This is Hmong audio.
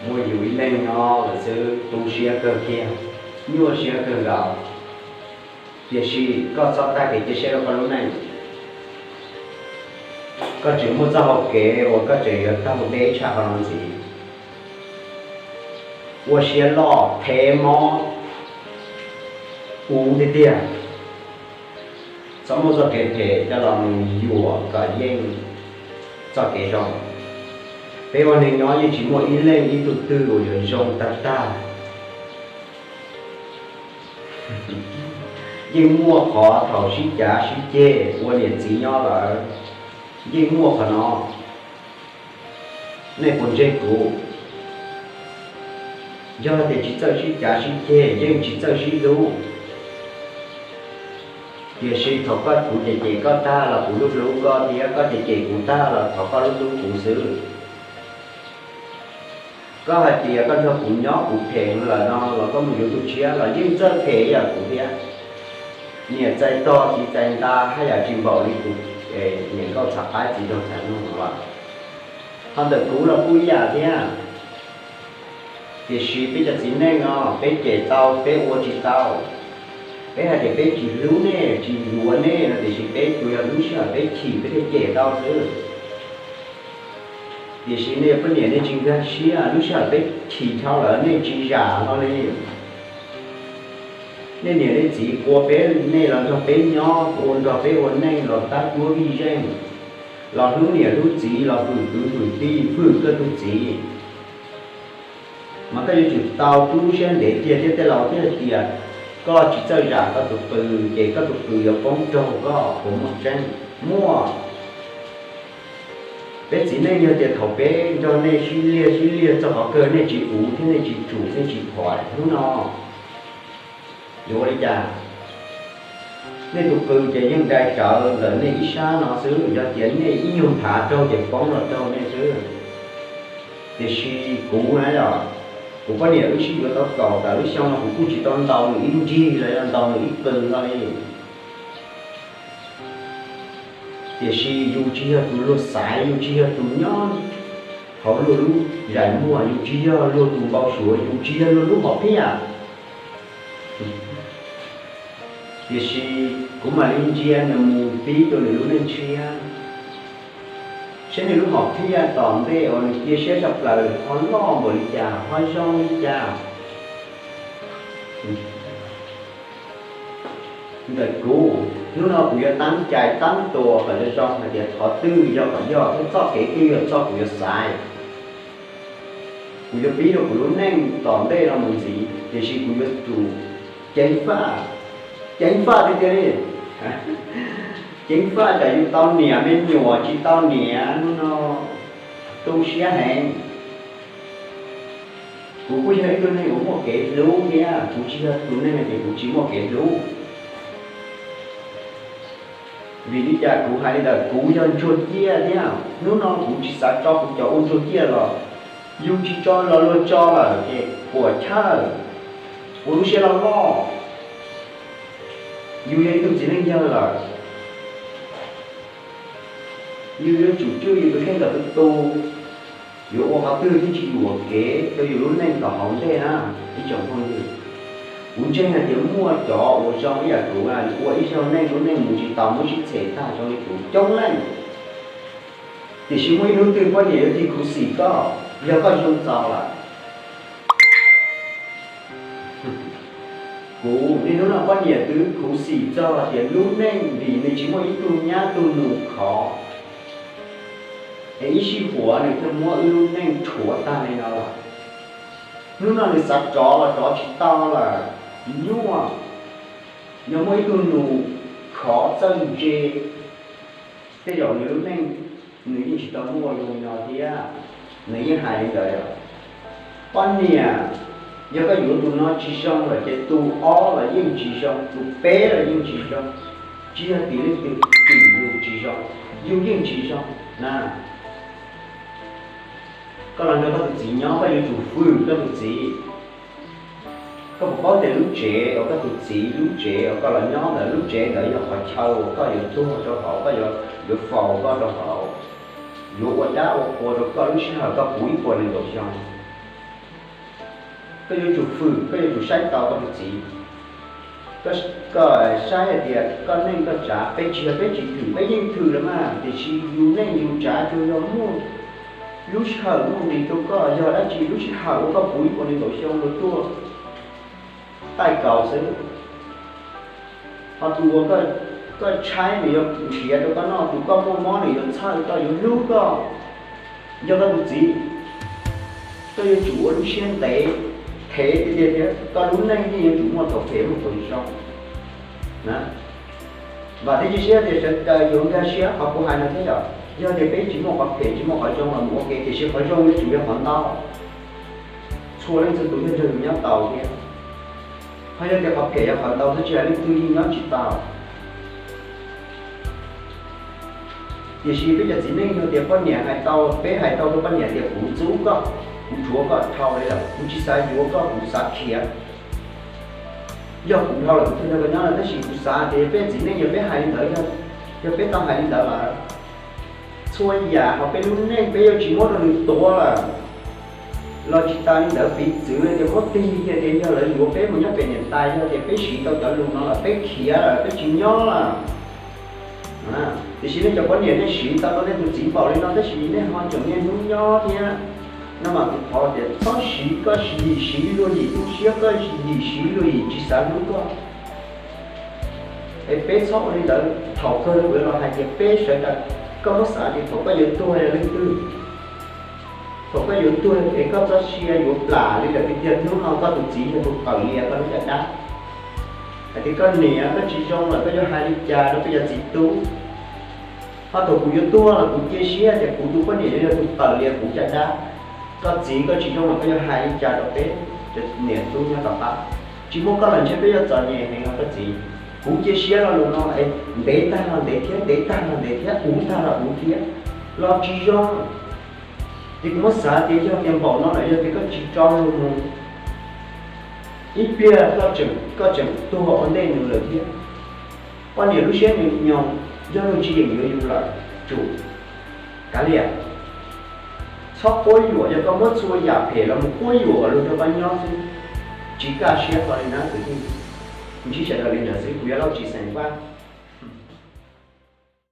Muaj yus ib leeg nyob lawm xwb, tu siab kawg kiag, nyuaj siab kawg nkaus. Tiam sis koj txhob tag kev cia siab rau koj lub neej. Koj tseem muaj txoj hau kev uas koj tseem yuav taug deb tshaj qhov no ntxiv. Ua siab loj, thev mob, uv tiag tiag. Txhob muab txoj kev phem coj los mus yuam kom yeej txoj kev zoo. Peb ua neeg nyob yeej tsis muaj ib leeg ib tug twg uas yuav zoo tag tag. Yeej muaj qhov thaum sib cav sib ceg ua niam txiv nyob lawm, yeej muaj qhov no. Nej puas ntseeg kuv? Yog tias tsis txawj sib cav sib ceg yeej tsis txawj sib hlub. Tiam sis thaum koj, kuv cem cem koj tag los kuv hlub hlub koj thiab, koj cem cem kuv tag los thov koj hlub hlub kuv xwb. Koj hais tias koj nrog kuv nyob kuv phem lawm no los koj mus yuav tus tshiab los yeej txawj phem ib yam kuv thiab. Niam txais tog txiv txais nta haj yam tsis npaum li kuv, niam nkauj txhav qaib txiv nraug txhav noog no los. Ho ntawm kuv los kuj ib yam thiab. Tiam sis peb cov txiv neej no peb cem tau peb ua tsis tau. Peb hais tias peb tsis hlub nej tsis yuav nej no tiam sis peb tsuas yog lub sij hawm peb chim peb thiaj cem tau xwb. Tiam sis nej poj niam nej tsis nkag siab, lub sij hawm peb chim dhau lawm nej tsis zam hlo li. Nej niam nej txiv qua peb, nej los nrog peb nyob, ua nrog peb ua neej los tab cuab vij zeej, los hlub niam hlub txiv, los hwm kwv hwm tij, hwm koj tus txiv. Mas koj yuav tsum tau rub siab ntev tiag thiab tej laus thiaj hais tias koj tsis txawj zam koj tus qws ces koj tus qws yuav poob raug koj, puas muaj tseeb? Muaj. Peb txiv neej yog tias thaum peb nrog nej sib liag sib liag txog qhov kawg nej tsis uv thiab nej tsis tsum nej tsis thuam hnub no, yuav ua li cas? Nej tus qws ces yeej dai tsawv ntawm nej ib sab no xwb, yog tias nej ib nyuag nthav raug ces poob los raug nej xwb. Tiam sis kuv na yom, kuv poj niam wb sib yuav tau kaum tawm lub xyoo no kuv kuj tsis tau ntaus nws ib nrig los yog ntaus nws ib qws no li. Tiam sis yus tsis yog tus luag xaiv, yus tsis yog tus nyob hauv luag lub zais muag, yus tsis yog luag tus npau suav, yus tsis yog luag lub hom phiaj. Tiam sis kuv mam li ntsia nws mus pib rau nws lub neej tshiab, saib nws lub hom phiaj tom ntej uas nws cia siab tshaj plaws ho loj npaum li cas, ho zoo li cas. Ntawm kuv, hnub no kuv yuav tab cai tab tuas kom zoo zoo hais tias qhov twg yog qhov yog thiab txoj kev twg yog txoj kuv yuav xaiv. Kuv yuav pib rau kuv lub neej tom ntej no mus ntxiv, tiam sis kuv yuav tsum ceev faj, ceev faj tiag tiag li. Ceev faj kom yus tau niam me nyuam, tsis tau niam hnub no tu siab heev. Kuv kuj yog ib tug neeg uas muaj kev hlub thiab, kuv tsis yog tus neeg hais tias kuv tsis muaj kev hlub. Vim li cas kuv hais li ntawd? Kuv yog ntsuag ciaj thiab, hnub no kuv tsis xav tso kuv cov ua ntsuag ciaj los, yus tsis tso los luag tso lawm ces puas chawj, ua lub siab loj loj. Yus yog ib tug txiv neej yawg lawm, yus yuav tsum tswj yus tus kheej kom tu tu, yuav ua qhov twg thiaj tsis yuam kev rau yus lub neej tom hauv ntej na ib tsoom phooj ywg. Kuv ntseeg hais tias muaj cov uas zoo ib yam kuv, ua ib zaug neej lub neej mus tsis tau, muab sib txhem tag zoo li kuv coob leej. Tiam sis muaj ib hnub twg poj niam yuav tig khuv xim koj, yog koj zoo txaus lawm. Kuv niaj hnub no poj niam twb khuv xim txog tias lub neej vim nws tsis muaj ib tug nyab tug nus khov, es ib sij huam nws thiaj muab wb lub neej rhuav tag li no lawm. Hnub no nws xav rov los rov tsis tau lawm, nyuaj. Yog muaj ib tug nus khov txawj ntse, tej zaum nws lub neej nws yeej tsis tau muaj zoo li no thiab. Nws yeej hais li ntawd os. Poj niam, yog koj yuav tus no tsis zoo lawm ces tus ob los yeej tsis zoo, tus peb los yeej tsis zoo. Tsis yog tim leej twg tim yus tsis zoo, yus yeej tsis zoo na. Koj los nrog koj tus txiv nyob koj yuav tsum hwm koj tus txiv. Koj puas paub tias lub tsev uas koj tus txiv lub tsev uas koj los nyob ntawd, lub tsev ntawd yog qhov chaw uas koj yuav tuag rau hauv, koj yuav, yuav faus koj rau hauv, yuav ua dab ua qhua rau koj lub sij hawm koj puv ib puas nees nkaum xyoo. Koj yuav tsum fwm, koj yuav tsum saib tau koj tus txiv. Koj saib hais tias koj neej koj tsav, peb tsis yog peb tsis thwm, peb yeej thwm los mas, tiam sis yus neej yus tsav tsuas yog muaj lub sij hawm muaj nqis rau koj, yog dab tsi lub sij hawm uas koj puv ib puas nees nkaum xyoo los tuaj taij kaus xwb. Ho tus uas koj tshaib nws yuav nrhiav rau koj noj, tus koj muaj mob nws yuav txhawj koj, yuav hlub koj, yog koj tus txiv. Koj yuav tsum ua lub siab ntev, thev tiag tiag thiab koj lub neej yeej yuav tsum muaj thaum phem muaj thaum zoo. Vam thiab cia siab tias sawv daws yuav nkag siab qhov kuv hais no thiab yom. Yog tias peb tsis muaj qhov phem tsis muaj qhov zoo los mus ua ke, tiam sis qhov zoo yuav tsum yog qhov ntau. Txhua leej txhua tus yog nrog yus nyob tau thiab. Ho yog tias qhov phem yog qhov ntau xwb, tsis hais leej twg yeej nyob tsis tau. Tiam sis peb cov txiv neej yog tias poj niam hais tau, peb hais tau rau poj niam tias kuv ntxub koj, kuv rhuav koj dhau li lawm, kuv tsis xav yuav koj, kuv xav khiav. Yog kuv dhau lawm kuv thiaj nrog koj nyob no, tab sis kuv xav tias peb txiv neej yog peb hais li ntawd, yog peb tau hais li ntawd lawm, txhua yam hauv peb lub neej peb yuav tsis muab rau nws tuav lawm. Los tsis tas li ntawd, piv txwv tias muab tig kiag tias yog lawv yuav peb mus nyob pem niam tais, yog tias peb siv tau cov lus no lawm, peb khiav lawm, peb tsis nyob lawm. Tiam sis nej cov poj niam nej siv tau rau nej tus txiv npaum li no, tab sis nej ho tseem niaj hnub nyob thiab no mas kuv thov tias txhob siv, koj yim siv luag yim tu siab, koj yim siv luag yim tsis xav hlub koj. Es peb txhob ua li ntawd, thaum kawg kuv yuav los hais tias peb sawv daws, koj muab xav tias thaum koj yuav tuag yog leej twg. Thaum koj yuav tuag es koj txoj sia yuav plam li lawm tiag tiag, hnub no koj tus txiv yog tus tawm lias koj lub caj dab. Hais tias koj niam, koj tsis zoo lawm koj yuav hais li cas rau peb cov txiv tub? Ho thaum kuv yuav tuag los kuv cia siab tias kuv tus poj niam yuav yog tus tawm lias kuv caj dab. Koj txiv, koj tsis zoo los koj yuav hais li cas rau peb cov niam tub nyob tom qab? Tsis muaj koj lawm ntshe peb yuav txom nyem heev os koj txiv. Kuv cia siab lo lus no es ntev tag los ntev thiab, ntev tag los ntev thiab, uv tag los uv thiab, los tsis zoo. Ces kuv muab xav tias yog tias npaum no lawm, yog tias koj tsis tso luag mus, ib pliag koj tseem tuag ua ntej nws lawm thiab. Poj niam lub siab nyoos nyoos, yog luag tsis yeem yuav yus lawm, tsum kav liam. Txhob quab yuam, yog koj muab txhua yam phem los mus quab yuam kom luag nrog koj nyob xwb, tsis kaj siab hlo li na kwv tij. Ntsib sawv daws li ntawd xwb, kuv yog Lauj Tsis Xeem Vaj.